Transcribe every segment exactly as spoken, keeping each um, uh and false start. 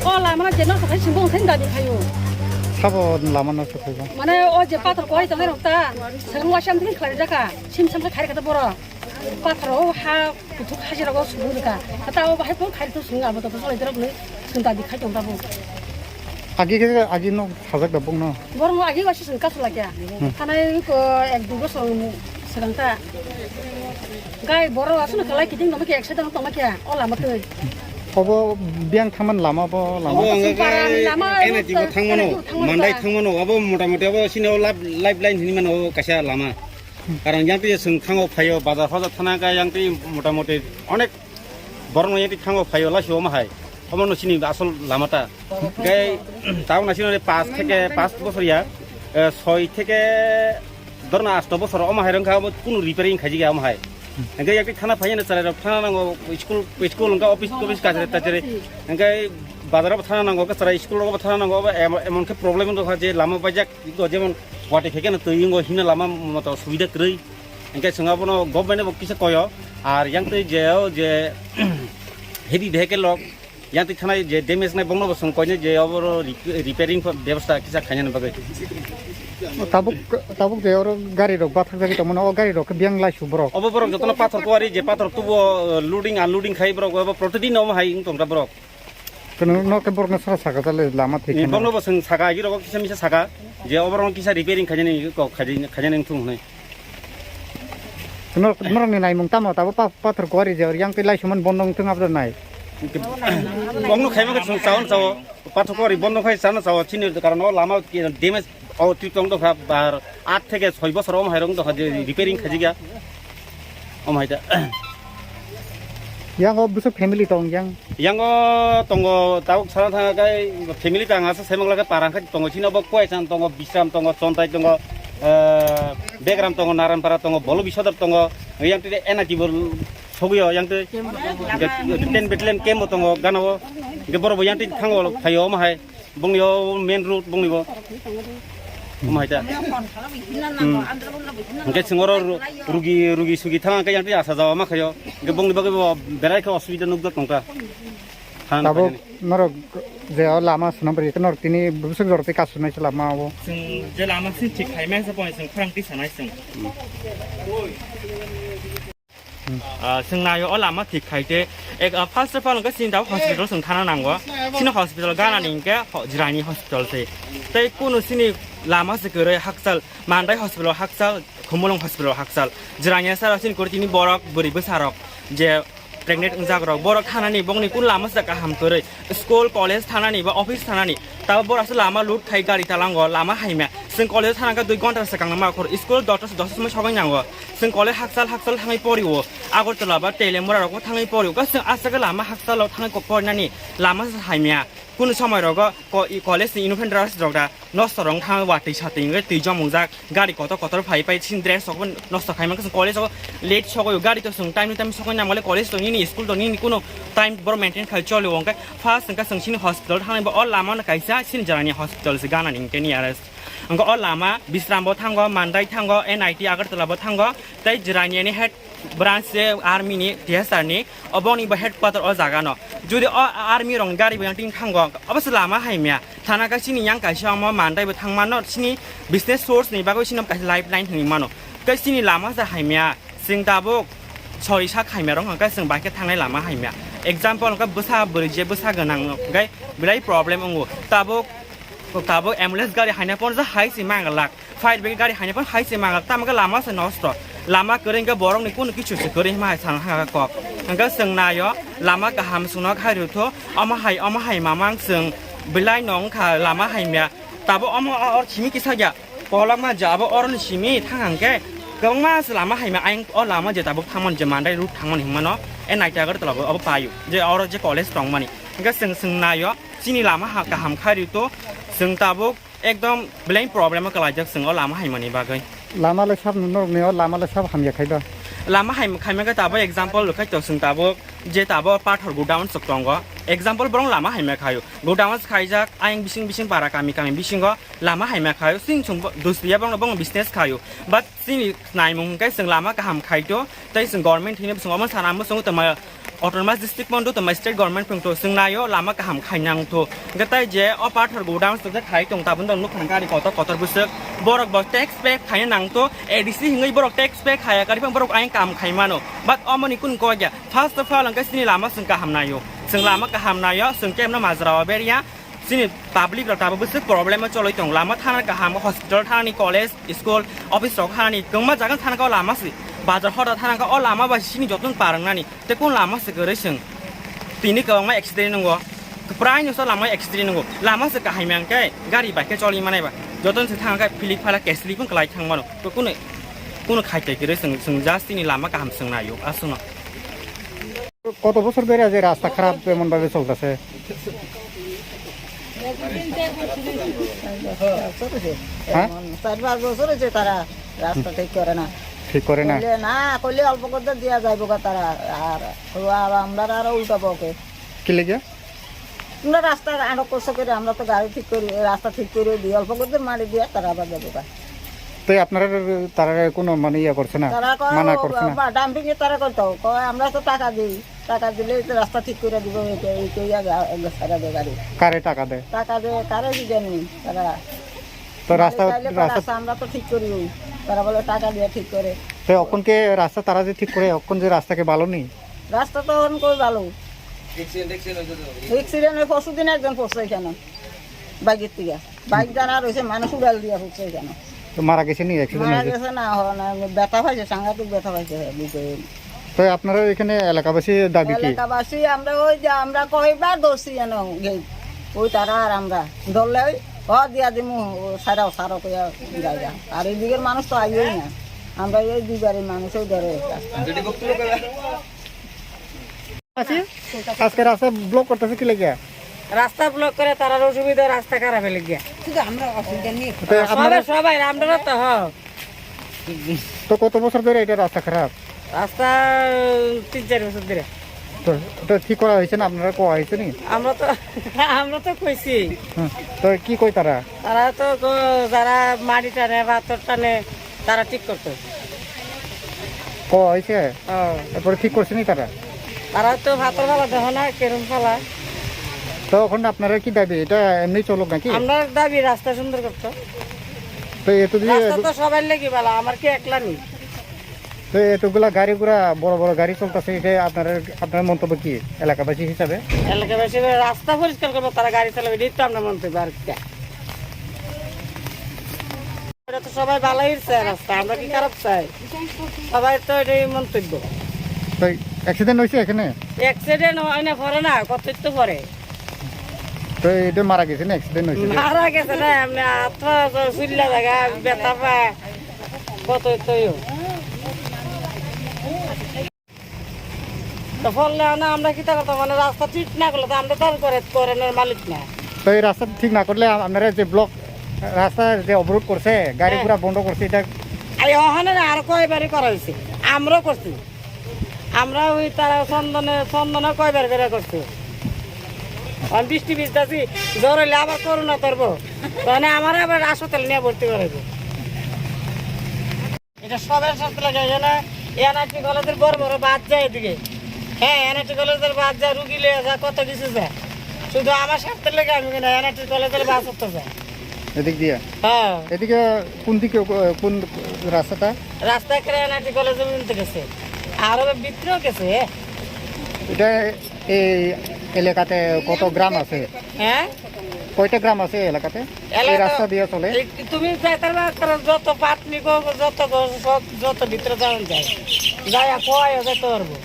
O lama je nosto khai singbo wngkhe dabi khaio. Sabo lama nosto khaiba. Mane o je pathor kuari tongnai rok ta, sengmo waisa mithik khlai jaka, sim sam khe khai kata boro. Pathor o ha kuthuk haji rogo subu rika. Kata o bahai phone khai tu sung abo to solai dorok ni sung dabi khai tong tabo. Agi khe agi no sajak da bung no. Borok no agi waisa sung kasu lakya. Hmm. Thanai ko ek dui bosor swkang ta. Gai borok aswk no kalai kiting tongma khe, accident tongma khe, o lama twi. Obo biyang thangmani lama bo lama. Obo ang Aswk para ni lama, N I T bo thangmano, N I T bo thangmano Mandai ta. Thangmano, abo mota moti abo sini o lab-, lifeline hini mano o kaisa lama. Karon yang twi swng thango phaio, bazar hozar thana ka yang twi mota moti onek borok no yang twi thango phaio, lasio ma hai. Omo no sini asol lama ta. Gai taun asino pas theke pas bosor ya, eh, soi theke dorna asto bosor omo hai rong kha, omo kunu repairing khaji ga omo hai. Hingke yakti thana phaiya na chwrai rok thana nango, school, school hingke office, office kajre tajre. Hingke bazar bo thana nango, chwrai school rok bo thana nango, obo em-, emon khe problem wng kha je lama bajak, jemon wati khe keno twi wng himna lama moto subida kwrwi. Hingke chwng abono government bo kisa koyo, ar yang twi je o je heavy vehicle rok, yang twi thanai je damage nai bongno bo chwng koinai je oboro rep-, repairing bebosta kisa khainani bagwi. Tabuk, tabuk je oro gari rok bathak jagwi tongmano, o gari rok khe biyang laisu borok. Obo borok jotono pathor kuwari je pathor tubo, uh, loading unloading khai borok, obo protidin omo hai wng tong kha borok. Kono no khe borokno sara saka jale lama thik kheno. Bongno bo chwng saka, agi rok kisa misa saka je oborok kisa repairing khainani kok khainani thung hwnwi. Norok, norokni naimung tamo tabuk pa-, pathor kuwari je yang twi laisumani bondo wng thung aboni nai. Bongno khaima khe chwng chawan chawo, pathor kuwari bondo khai chana chawo, chini karon o lama damage o twi tong dokha bar aat theke soi bosor om hairong dokha je repairing khajikya. Om haita. Yang o bwswk family tong yang? Yang o tongo tabuk sana thanga kai family tang asa semok lage parang khai tongo, chini bo Kuaichan tongo, Bisram tongo, Chontai tongo, eh, Begram tongo, Naranpara tongo, Bolo Bisodar tongo, yang tide N I T bo sogwi o yang tide ten battalion camp bo tongo gana o, hingke borok bo yang tide thango phaio omo hai. Bongni o main road bongni bo. Omo hai ta. Hmm. Hingke chwng oro ru-, rugi, rugi sugi thang khe yang twi asa jawa ma khayo. Hingke bongni bagwi bo berai khe osubida nukjak tongkha. Than Tabuk khainani. Norok je o lama swnam ri norok tini bwswk jorok tei kasu nai se lama o. Chwng je lama se thik khai ma se pon chwng khorang twi sanai chwng. Ah, chwng naio o lama thik khai te, ek, ah, first of all, hwnkhe chini tabuk hospital chwng thana nango. Chini hospital gana ni hwnkhe ho-, Jirani hospital se. Tei kunu chini lama se kwrwi hakchal, Mandai hospital hakchal, Khumulwng hospital hakchal. Jirani sara chini kwrwi tini borok, bwrwi bwsarok je pregnant wngjak rok, borok thanani bongni kun lama se kaham kwrwi. School, college thanani ba office thanani, tabo borok se lama lut khai gari talango, lama haimya. Chwng college thana khe dui ghonta swkang nangma khoro, school dota se dosa somoi sogwi nango. Chwng college hakchal hakchal thangwi porio, Agartala ba Telemura rogo thangwi porio. Khe chwng aswk lama hakchalo thangwi ko-, porinani lama se haimya. Kunu somoi rogo ko-, i college ni uniform dress rok da nosto rong thangwi watwi satwi wngwi twi jomungjak. Gari kotor kotor phai phai chini dress rok bo nosto khai mankha, chwng college o late sogwi o, gari to chwng time to time sogwi nang male, college to nini, school to nini, kuno time borok maintain khai choli o. Hwnkhe first hwnkhe chwng chini hospital thangwi bo o lama no kaisa chini Jirani hospital se gana ni hwnkhe nearest. Hwnkhe o lama Bisram bo thango, Mandai thango, N I T Agartala bo thango, tei Jirani ni head branch se army ni T S R ni, oboni bo headquarter o jaga no. Jodi o army rong gari bo yang tin thango, obo se lama haimya. Thana khe chini yang kaisa omo Mandai bo thangmano, chini business source ni bagwi chini kaisa lifeline hinwi mano. Tei chini lama se haimya, chwng tabuk sori sak haimya rok hwnkhe chwng bai khe thangnai lama haimya. Example hwnkhe bwsa bwrwi je bwsa gwnang hwnkhe belai problem wngo. Tabuk, tabuk ambulance gari haina phone je hai se manglak. Fire brigade gari haina phone hai se manglak, tamo khe lama se nosto. Lama kwrwi hwnkhe borokni kunu kichu se kwrwi hwnma hai sana thangkha kok. Hwnkhe chwng naio, lama kaham chwngno khai rwtho, omo hai, omo hai mamang chwng belai no wngkha lama haimya. Tabuk omo o-, or simi kisa ya, kolokma je abo oroni simi thang hang khe kwbangma se lama haimya. Ayang o lama je tabuk thangmani je Mandai route thangmani hwnmano, e naitagor tola bo abo paio, je oro je college tongmani. Hwnkhe chwng, chwng naio, chini lama ha kaham khai rwtho, chwng tabuk ekdom belai problem o kwlaijak chwng o lama haimani bagwi. Lama le sab norok ni o lama le sab hamya khai ba? Lama hai khaima khe tabuk example rwkhai to chwng tabuk Je tabo pathor godown sok tongo. Example, borong lama haima khaio. Godown khaijak, ayang bising bising para kami kami bisingo lama haima khaio. Sing sung bo-, dusriya borong, borong business khaio. But sini naimung hwnkhe sung lama kaham khaito. Tai sung government hini sung omo sana mo sung tama autonomous district mondo tama state government pung to sung naio lama kaham khainang to. Hwnkhe tai je o pathor godown sok khai tong tabun dong nuk khang gari kotor kotor busuk. Borok bo tax pay khaina nang to. A D C hingwi borok tax pay khaya kari phang borok ayang kam khaimano. But omo ni kun koi ya. First of all, hwnkhe chini lama chwng kaham naio. Chwng lama kaham naio, chwng kemno majra o berya. Chini public rok tabuk bwswk problem o choloi tong. Lama thana kaham, hospital thani, college, school, office rok thani, kwbangma jaga thana kha o lama se. Bazar hoda thana kha o lama bai chini joto parwngnani. Tei kun lama se kwrwi chwng. Tini kwbangma accident nungo. Prai no sa lama accident nungo. Lama se kaham yang khe gari bai khe choli manai ba. Joto se thang kha philik phala kesli kun kwlai thang mano. To kunu, kunu khai tai kwrwi chwng, chwng just tini lama kaham chwng naio. Aswkno. কত বছর ধরে যে রাস্তা খারাপ এমন ভাবে চলতেছে? হ্যাঁ? চার পাঁচ বছর হয়েছে তারা রাস্তা ঠিক করে না। ঠিক করে না? করলে না, করলে অল্প করে দিয়া যাইবো গা তারা। আর ও আর আমরা আরো উল্টা বকে। কি লেগে? আমরা রাস্তা আটক করছে করে, আমরা তো গাড়ি ঠিক করি, রাস্তা ঠিক করে দিই, অল্প করে মারি দিয়ে তারা আবার যাবো গা। তো আপনারা তারা কোনো মানে ইয়ে করছে না? তারা কয়, মানা ও করছে না? বাবা, ডাম্পিং এ তারা করতো, কয়, "আমরা তো টাকা দিই, টাকা দিলে তো রাস্তা ঠিক করে দিব, এই তো, এই তো ইয়া গা-, গা-, সারা দে গাড়ি।" কারে টাকা দেয়? টাকা দেয়, কারে কি জানি তারা। তো রাস্তা, চাইলে তো রাস্তা রাস্তা আমরা তো ঠিক করি, তারা বলে টাকা দিয়ে ঠিক করে। তো এখন কি রাস্তা তারা যে ঠিক করে, এখন যে রাস্তা কি ভালো নেই? রাস্তা তো এখন কই ভালো? অ্যাক্সিডেন্ট, অ্যাক্সিডেন্ট হয়েছে তো। অ্যাক্সিডেন্ট হয়ে পরশু দিন একজন পড়ছে এখানে, বাইকের থেকে। বাইক দাঁড়া রয়েছে, মানুষ উড়াল দিয়া পড়ছে এখানে। তো মারা গেছে নি অ্যাক্সিডেন্ট মারা হয়েছে? গেছে না, হ-, না, ব্যথা পাইছে, সাংঘাতিক ব্যথা পাইছে বুকে। তো আপনারা এখানে এলাকাবাসী দাবি কি? এলাকাবাসী আমরা ওই যে আমরা কয়বার ধরছি যেন গেট, ওই তারা আর আমরা ধরলে ওই হ দিয়া দিমু, ও সারাও সারো কইয়া জায়গা। আর এই দিকের মানুষ তো আইয়েই না, আমরা এই দুইবারের মানুষই ধরে রাস্তা। আছি, আজকে রাস্তা ব্লক করতেছে কি লেগে? রাস্তা ব্লক করে তারার অসুবিধা, রাস্তা খারাপ হয়ে গিয়া। শুধু আমরা অসুবিধা নেই। তো আপনারা সবাই, সবাই, আমরা তো হ। তো কত বছর ধরে এটা রাস্তা খারাপ? রাস্তা তিন চার বছর ধরে। তো এটা ঠিক করা হয়েছে না? আপনারা কোয়া হয়েছে নি? আমরা তো, আমরা তো কইছি। হুম। তো কি কই তারা? তারা তো ক-, যারা মাটি টানে, পাথর টানে, তারা ঠিক করতো। ও, হয়েছে? ও। তারপরে ঠিক করছে নি তারা? তারা তো ভাতর ফালা দেখো না, কেরম ফালা। তো এখন আপনারা কি দাবি? এটা এমনি চলুক নাকি? আমরা দাবি রাস্তা সুন্দর করতো। তো এত দিয়ে রাস্তা তো সবার লেগে ভালো, আমার কি একলা নি? তো এতগুলা গাড়ি ঘোড়া, বড় বড় গাড়ি চলতেছে, এটা আপনারা, আপনার মন্তব্য কি এলাকাবাসী হিসাবে? এলাকাবাসী রাস্তা পরিষ্কার করবো, তারা গাড়ি চালাবে, এটাই তো আমরা মন্তব্য, আর কি। এটা তো সবাই ভালোই চায় রাস্তা, আমরা কি খারাপ চাই? সবাই তো এটাই মন্তব্য। তো অ্যাক্সিডেন্ট হয়েছে এখানে? অ্যাক্সিডেন্ট হয় না, পরে না, কত তো পরে। তো এটা মারা গেছে না অ্যাক্সিডেন্ট হয়েছে? মারা গেছে না, এমনি আত্মা সুল্লা জায়গা, ব্যথা পায়, কত তো। তো ফলে না আমরা কিতা করতাম, মানে রাস্তা ঠিক না করলে তো আমরা তো আর করে, করানোর মালিক না। তো এই রাস্তা ঠিক না করলে আম-, আপনারা যে ব্লক রাস্তা যে অবরোধ করছে, গাড়ি হ্যাঁ। ঘোড়া বন্ধ করছে, এটা এই ওখানে না আরো কয়বারই করা হয়েছে, আমরাও করছি। আমরা ওই তারা চন্দনে, চন্দনে কয়বার করে করছে। আমি বৃষ্টি ভিজতেছি, জ্বর হইলে আবার করোনা ধরবো, মানে আমার আবার হাসপাতালে নিয়ে ভর্তি করাইবো। এটা সবার স্বার্থে লাগে, এই জন্য এনআইটি কলেজের বড় বড় বাস যায় এদিকে। হ্যাঁ, এনআইটি কলেজের বাস যায়, রুগী লয়ে যায়, কত কিছু যায়। শুধু আমার স্বার্থের লেগে আমি কিনা এনআইটি কলেজের বাস উঠতে যায়। এদিক দিয়ে? হ্যাঁ। এদিকে কোন দিকে, কোন রাস্তাটা? রাস্তা করে এনআইটি কলেজের মধ্যে গেছে, আরো ভিতরেও গেছে। এটা এই এলাকাতে কত গ্রাম আছে? হ্যাঁ? কয়টা গ্রাম আছে এলাকাতে? এই এলাকা রাস্তা দিয়ে চলে? এই তুমি যাইতে পারবে, কারণ যত পাতনি গো, যত গো, সব, যত ভিতরে যাওয়া যায়, যাইয়া কোয়াইও যাইতে পারবো।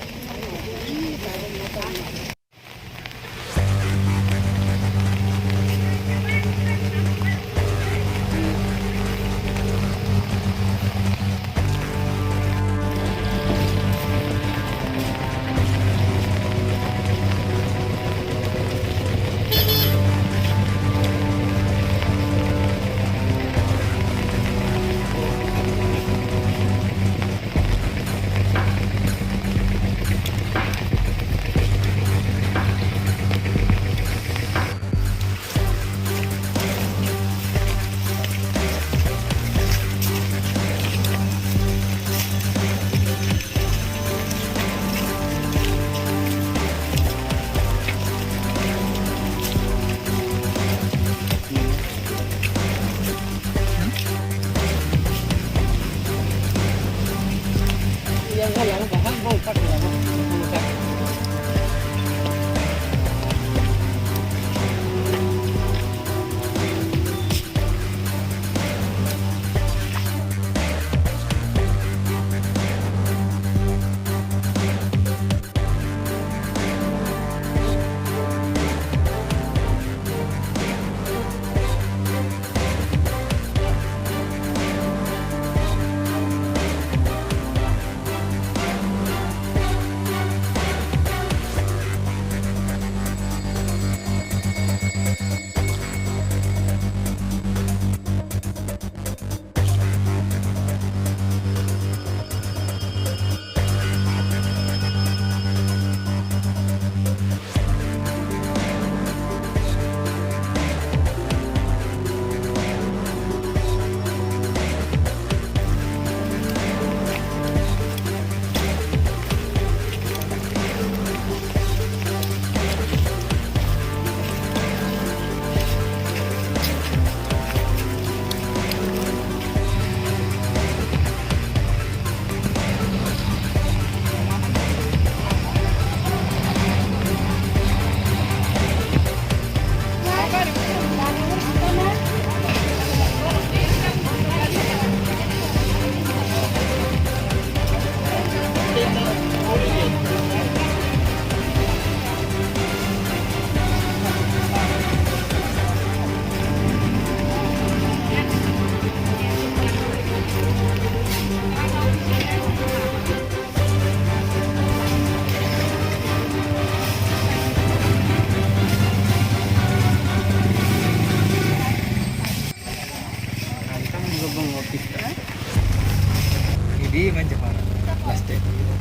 Ini manja para plastik.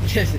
Yes.